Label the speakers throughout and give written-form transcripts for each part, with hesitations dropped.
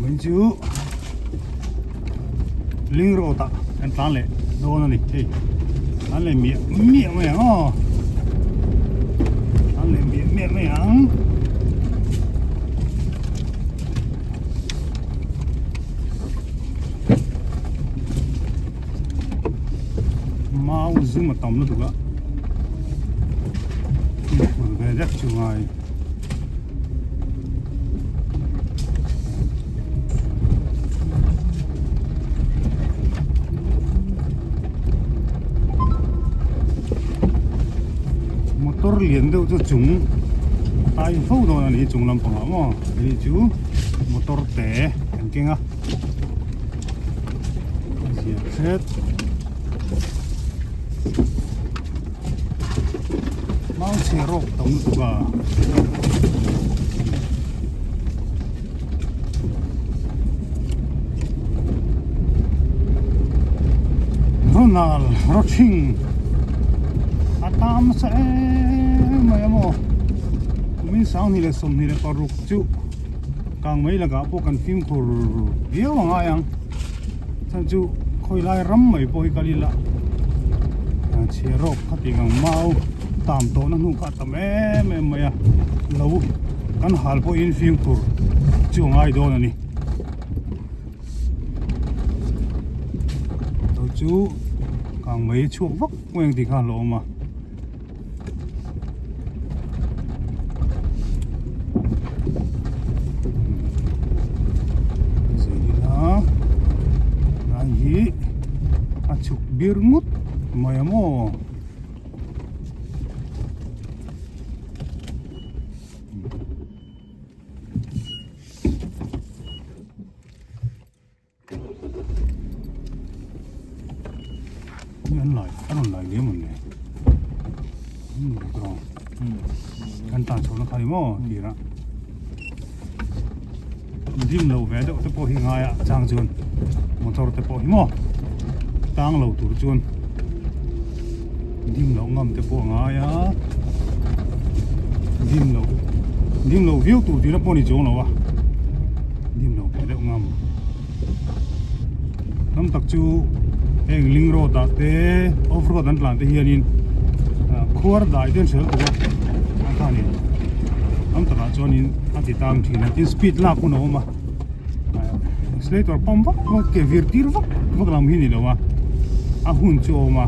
Speaker 1: Vawiin chu Ling road ah kan tlan leh dawn a ni hei tlan leh miah miah mai ang aw tlan leh miah miah mai ang. Mau zum a tam lutuk a fimkhur ve vek chu ngai. Motor lian deuh chu chung ai fo dawn a ni chung lampangah maw hei chu motor te an keng a. Zia hret mau chhe rawk tam lutuk a Ronald Rothing a tam nasa em mai a maw kumin 2026 chu Kang mai lakah pawh kan fimkhur viau a ngai ang chhan chu khawi lai ram mai pawh hi kal ila chhia rawk kha tih ang mau tam tawh na hnu kha a tam em em mai a lo kan hal pawhin fimkhur chu a ngai dawn a ni to chu kang mai chhuak vak mai ang tih kha a hlauhawm a. Lai hi a chhuk bir ngut mai a maw. An lai a rawn lai liam ang le kan tan chho na kha ni maw tirah dim lo ve deuh te pawh hi ngai a chang chuan motor te pawh hi maw tang lo tur chuan dim loh ngam te pawh a ngai a dim loh dim loh viau tur tihna pawh a ni chuang lo a dim loh ve deuh ngam tam tak chu heng ling road ah te off road an tlan te hianin khuar dai te an hre lutuk a a khanin tam takah chuanin a ti tang thin a tin speed lak hun a awm a accelerator pump vak vak ke vir tir vak vak lam hi a ni lo a a hun chu a awm a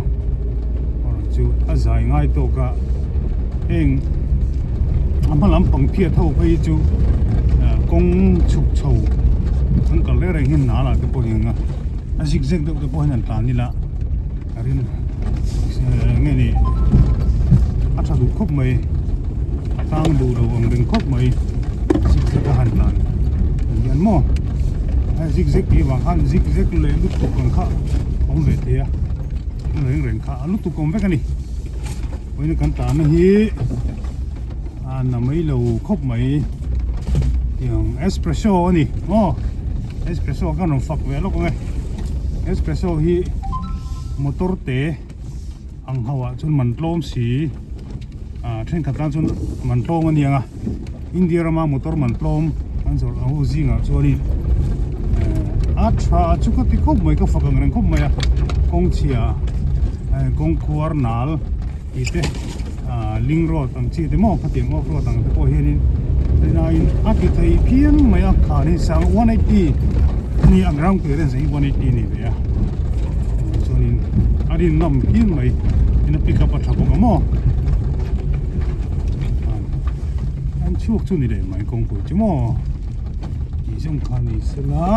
Speaker 1: chu a zai ngai tawk a heng a hma lampang phiat ho phei hi chu kawng chhuk chho an kal reng reng hian nal ah te pawh hian a zig zag deuh te pawh hian an tlan ila a rin nge ni a tha duh khawp mai a tang duh lo ang reng khawp mai zig zag a han tlan hian maw a zig zag tih avang khan zig zag leh lutuk ang kha a awm ve thei a reng reng kha a lutuk awm vek a ni vawiin kan tlan na hi a na mai lo khawp mai tiang espresso a ni maw espresso khan rawn fak ve lawk ang e espresso hi motor te ang ho ah chuan man tlawm si ah thenkhat tan chuan man tlawm a ni ang a India rama motor man tlawm an zawrh ang ho zingah chuanin eh a tha chu ka ti khawp mai ka fak ang reng khawp mai a kawng chhia eh kawng khuar nal tih te ah ling road ang chi te maw khatiang off road ang te pawh hianin rinaiin a ti thei phian mai a khan hi sang 180 a ni a ground clearance hi 180 a ni ve a chuanin a rin ngam phian mai ina pick up a tha bawk a maw an chhuak chu ni leh mai kawngpui chu maw tih zawng kha ni sela.